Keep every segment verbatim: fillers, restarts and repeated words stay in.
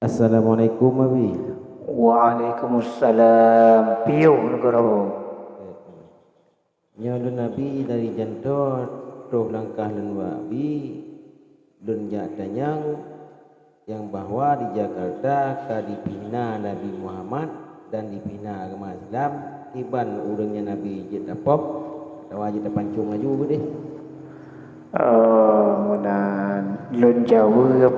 Assalamualaikum, Abi. Waalaikumsalam. Piôh, Nugoro. Nyoe lôn Abi dari Janto, troh langkah lôn bak Abi, lôn jak tanyong nyang bahwa di Jakarta ka dipihina Nabi Muhammad dan dipihina agama Islam, kiban ureuëng nyan Abi jeuet tapop atawa jeuet tapancong laju deh? Oh, meunan lôn jaweueb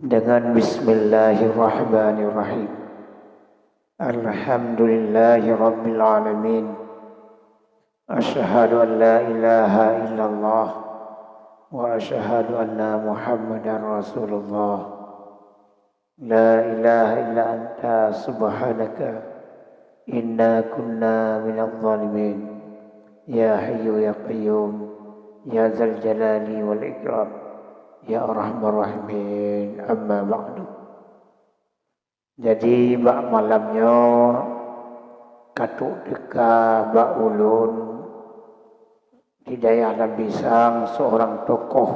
dengan Bismillahirrahmanirrahim. Alhamdulillahirabbil alamin. Asyhadu an la ilaha illallah wa asyhadu anna Muhammadar Rasulullah. La ilaha illa anta subhanaka inna kunna minadh dhalimin. Ya Hayyu ya Qayyum, ya Dzal Jalali wal Ikram, ya Arhamar Rahimin. Amma ba'du. Jadi, bak malam nyoe ka trok teuka bak ulôn di dayah Lambisang seorang tokoh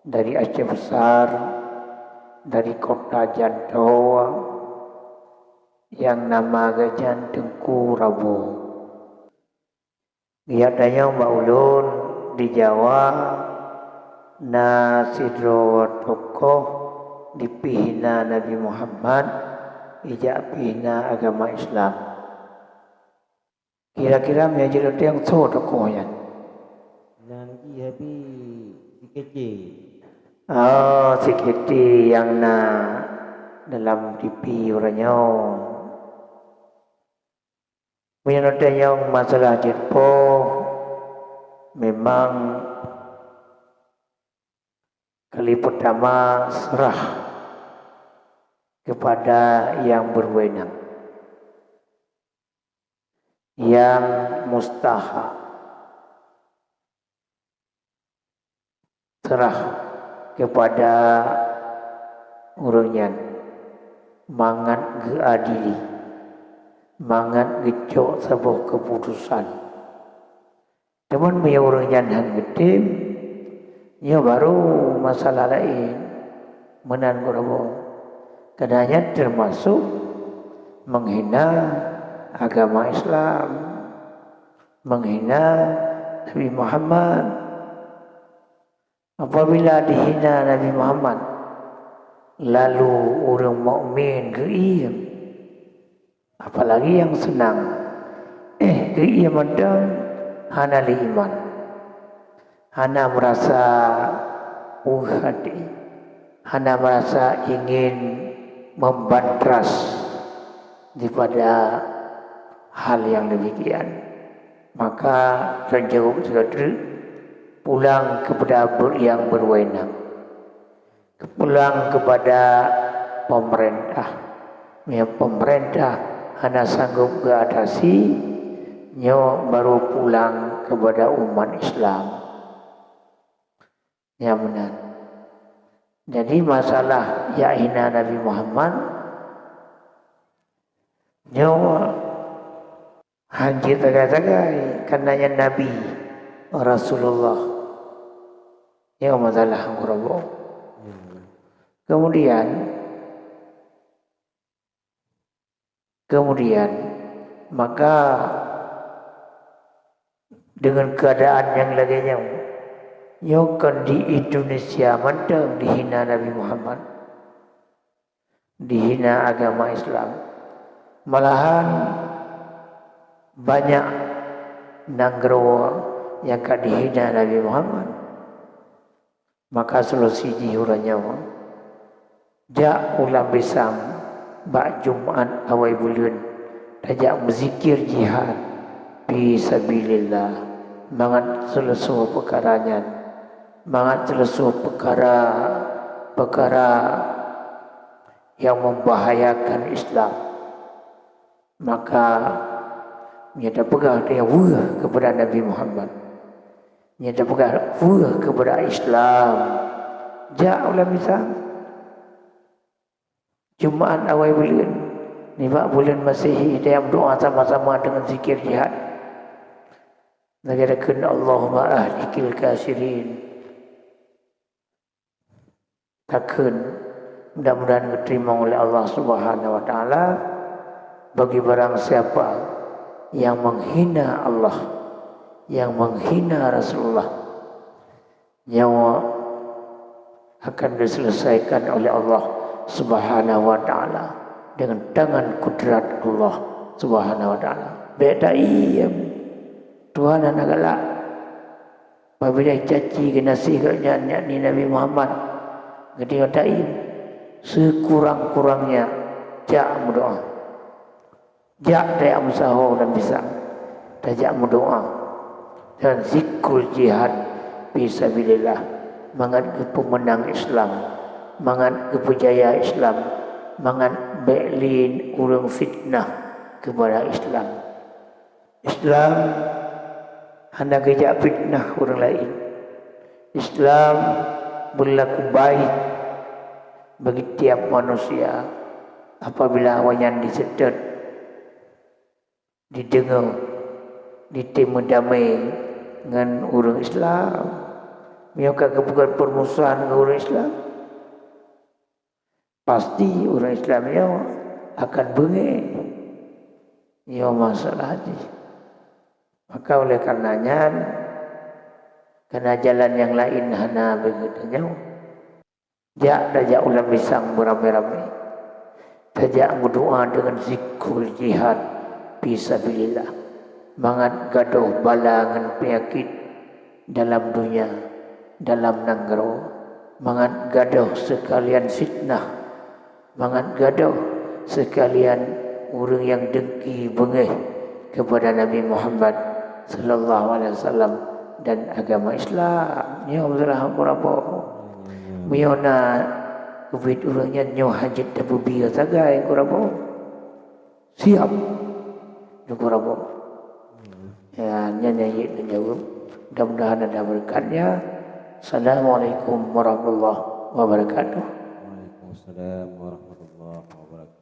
dari Aceh Besar, dari kota Janto, nyang nama geuh nyan Teungku Rabo. Geujak tanyong bak ulôn, di Jawa na sidroe tokoh jipihina Nabi Muhammad, jijak pihina agama Islam. Kira-kira meunyoe jeuet lôn tanyong, soe tokoh nyan? Nan jih Abi si Keuci. Oh, si Keuci nyang na dalam T V uroe nyoe. Meunyoe lôn tanyong masalah jeuet po, memang kali pertama serah kepada yang berwenang, yang mustahak. Serah kepada ureuëng nyan mangat geuadili, mangat geucok saboh keuputosan. Teuma meunyoe ureuëng nyan hán geutem, nyoe baru masalah laén. Meunan gurabo. Karena nyan teumasok menghina agama Islam, menghina Nabi Muhammad. Apabila dihina Nabi Muhammad, lalu ureuëng mukmin geuiem, apalagi nyang seunang, eh, geuiem mantong hana lé iman, hana meurasa ueh até, hana meurasa ingin membantras daripada hal yang demikian. Maka lôn jaweueb sigoe treuk, pulang kepada ber-, yang berwenang. Pulang kepada pemerintah. Meunyoe pemerintah hana sanggup geuatasi, nyoe baru pulang kepada umat Islam. Nyang meunan. Jadi masalah jak hina Nabi Muhammad, nyoe hana jeuet sagai-sagai, karena nyan Nabi, Rasulullah. Nyoe masalah gurabo. Kemudian, Kemudian, maka dengan keadaan nyang lagée nyoe, nyoe kon di Indonesia mantong dihina Nabi Muhammad, dihina agama Islam. Malahan banyak nanggroe nyang ka dihina Nabi Muhammad. Maka solusi jih uroe nyoe, jak u Lambisang bak Jumat awai buleuen, tajak meuzikir jihad fi sabilillah, mangat seuleusoe peukara nyan, mangat seuleusoe peukara-peukara nyang membahayakan Islam. Maka, nyan tapeugah teuh weueh keupada Nabi Muhammad. Nyan tapeugah weueh keupada Islam. Jak u Lambisang. Jumat awai buleuen, nibak buleuen Masehi, tajak meudoá sama-sama deungon zikir jihad. Lagée takheun, "Allahumma ahlikil kafirin." Takheun, mudah-mudahan geuteurimong lé Allah Subhanahu wa Taala. Bagi barang siapa yang menghina Allah, yang menghina Rasulullah, nyoe akan diselesaikan oleh Allah Subhanahu wa Taala dengan tangan kudrat Allah Subhanahu wa Taala. Bék taiem, Tuhan hana galak. Apabila caci geunaséh geuh nyan, yakni Nabi Muhammad, geutanyoe taiem, sekurang-kurangnya jak meudoá. Jak tajak meusaho lam bisan, tajak meudoá, dan zikrul jihad fi sabilillah, mangat geupeumeunang Islam, mangat geupeujaya Islam, mangat bék lé ureuëng fitnah keupada Islam. Islam hana geujak fitnah ureuëng laén. Islam beurlaku baik bagi tieb manusia apabila awaknyan diseutôt, dideungoe, ditem meudamé ngon ureuëng Islam. Meunyoe ka geupeugét peurmusohan ngon ureuëng Islam, pasti ureuëng Islam nyoe akan beungéh. Nyoe masalah jih. Maka oleh karena nyan, karena jalan nyang laén hana bagi geutanyoe, jak tajak u lam bisan beuramé-ramé. Tajak meudoá deungon zikrul jihad fi sabilillah. Mangat gadôh bala ngon peunyakét dalam donya, dalam nanggroe, mangat gadôh seukalian fitnah, mangat gadôh seukalian ureuëng nyang dengki beungéh keupada Nabi Muhammad sallallahu alaihi wasallam dan agama Islam. Nyoe masalah ureuëng raboh. Meunyoe na keubiet ureuëng nyan, nyoe hana jeuet tapeubiyeu sagai ureuëng raboh. Siap. Ureuëng raboh. Ya, nyan nyang jeuet neujaweueb. Mudah-mudahan ada beureukat nyan. Assalamualaikum warahmatullahi wabarakatuh. Waalaikumsalam warahmatullahi wabarakatuh.